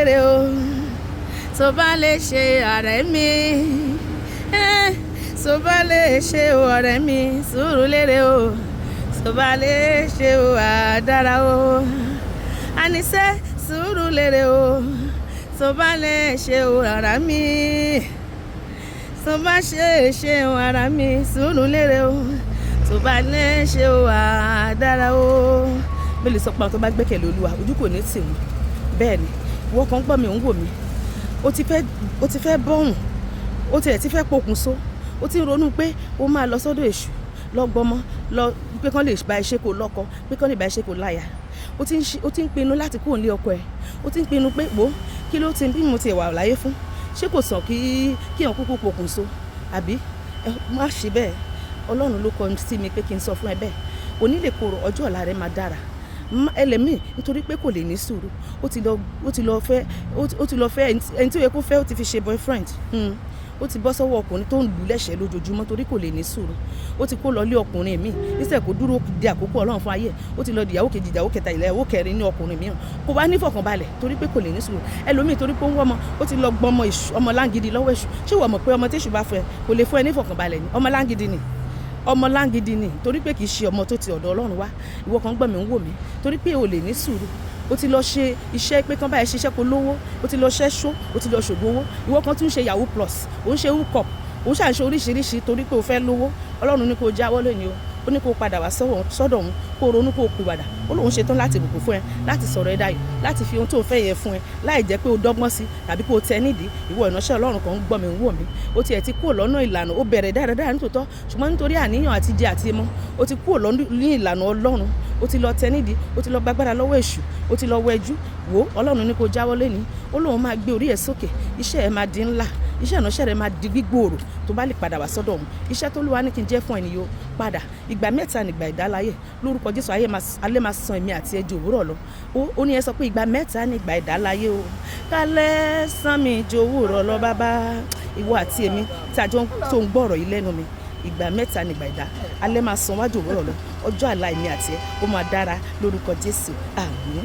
lérè o, tó bá lè ṣe, ọ̀rẹ́ mi. Tó bá lè ṣe, ọ̀rẹ́ mi, sùúrù lérè o, tó bá lè ṣe o, àdára o. Àníṣe sùúrù lérè o, tó bá lè ṣe o, ọ̀rẹ́ mi, tó bá ṣe ṣe o, ara mi, sùúrù lérè o, tó bá lè ṣe o, àdára o. Bẹ́ẹ̀ lè sọ pé àwọn tó bá gbẹ́kẹ̀lé Olúwa, ojú kò ní tì wọ́n. Bẹ́ẹ̀ ni ìwọ kan gbọ́ mi, ò ń wò mí, ó ti fẹ́ bọ́hùn, ó tiẹ̀ ti fẹ́ pokùnso, ó ti ń ronú pé ó máa lọ sọ́dọ̀ èṣù lọ gbọmọ lọ, pé kán lè bá ẹ ṣe kó lọ́kọ, pé kán lè bá ẹ ṣe kó láya. Ó ti ń pinnu láti kúrò nílé ọkọ ẹ. Ó ti ń pinnu pé wò kí ló ti bí mo ti wà láyé fún, ṣé kò sàn kí èèyàn kúkú pokùnso àbí? Ẹ má ṣe bẹ́ẹ̀. Ọlọ́run ló kọ sí mi pé kí n sọ fún ẹ bẹ́ẹ̀. Òní lè korò, ọjọ́ ọ̀la rẹ máa dára. Ẹlẹ́mìí, nítorí pé kò lè ní sùúrù, ó ti lọ fẹ́ ẹni tí ó yẹ kó fẹ́, ó ti fi ṣe boyfriend. Ó ti bọ́ sọ́wọ́ ọkùnrin tó ń lù lẹ́sẹ̀ẹ́ lójoojúmọ́ torí kò lè ní sùúrù. Ó ti kó lọ lé ọkùnrin míì níṣẹ́, kó dúró di àkókò Ọlọ́run fún ayé. Ó ti lọ di ìyàwó kejì, ìyàwó kẹta, ìyàwó kẹrin ní ọkùnrin mìíràn. Kò wá nífọ̀kànbalẹ̀ torí pé kò lè ní sùúrù. Ẹlòmíì, torí pé ó ń wọ́mọ, ó ti lọ gbọmọ ọmọ láǹgidi lọ́wọ́ èṣù. Ṣé ìwọ mọ̀ pé ọmọ téṣù bá fún ẹ kò lè fún ẹ nífọ̀kànbalẹ̀ ni? Ọmọ láǹgidi ni, ọmọ láǹgidi ni, torí pé kì í ṣe ọmọ tó ti ọ̀dọ̀ Ọlọ́run wá. Ìwọ kan gbọ́ mi, ń wò mí, torí pé o lè ní sùúrù, o ti lọ ṣe iṣẹ́ pé kán báyìí ṣiṣẹ́ kó lówó, o ti lọ ṣẹ́ṣó, o ti lọ ṣògo owó. Ìwọ kan tún ṣe yahoo plus, ò ń ṣe hookup, ò ń ṣàǹṣe oríṣiríṣi torí pé o fẹ́ lówó. Ọlọ́run ní kó jáwọ́ lónìí o. Ó ní kó padà wá sọ́dọ̀ òun, kó ronú, kó pìwàdà. Ó lóun ṣetán láti bùkún fún ẹ, láti sọ̀rọ̀ ẹ dayọ̀, láti fi ohun tó fẹ́ yẹ fún ẹ láì jẹ́ pé o dọ́gbọ́n sí tàbí kó o tẹ nídìí. Ìwọ ìránṣẹ́ Ọlọ́run kan ń gbọ́ mi, ń wò mí, ó tiẹ̀ ti kúrò lọ́nà ìlànà. Ó bẹ̀rẹ̀ dáradára nítòótọ́, ṣùgbọ́n nítorí àníyàn àti jẹ àti mu, ó ti kúrò ní ìlànà Ọlọ́run. Ó ti lọ tẹ nídìí, ó ti lọ gbàgbára lọ́wọ́ èṣù, ó ti lọ wẹjú wò. Ọlọ́run ní kó jáwọ́ lẹ́ni. Ó lóun máa gbé orí ẹ̀ sókè, iṣẹ́ ẹ̀ máa di ńlá, iṣẹ́ ìránṣẹ́ rẹ̀ máa di gbígbòòrò tó bá lè padà wá sọ́dọ̀ òun. Iṣẹ́ tó lúwa ní kí n jẹ́ fún ẹnìyó padà. Ìgbà mẹ́ta nígbà ìdáláyè. Lórúkọ Jésù, alẹ́ máa san èmi àti ẹjọ́ òwúrọ̀ lọ. Ó ní ẹ sọ pé ìgbà mẹ́ta nígbà ìdáláyè o, kálẹ̀ sàn mí ju òwúrọ̀ lọ. Bàbá, ìwọ àti èmi tí a jọ tó ń gbọ́ ọ̀rọ̀ yìí lẹ́nu mi, ìgbà mẹ́ta nígbà ìdá, alẹ́ máa san wájú òwúrọ̀ lọ. Ọjọ́ àlá èmi àti ẹ, ó máa dára lórúkọ Jésù. Àmín.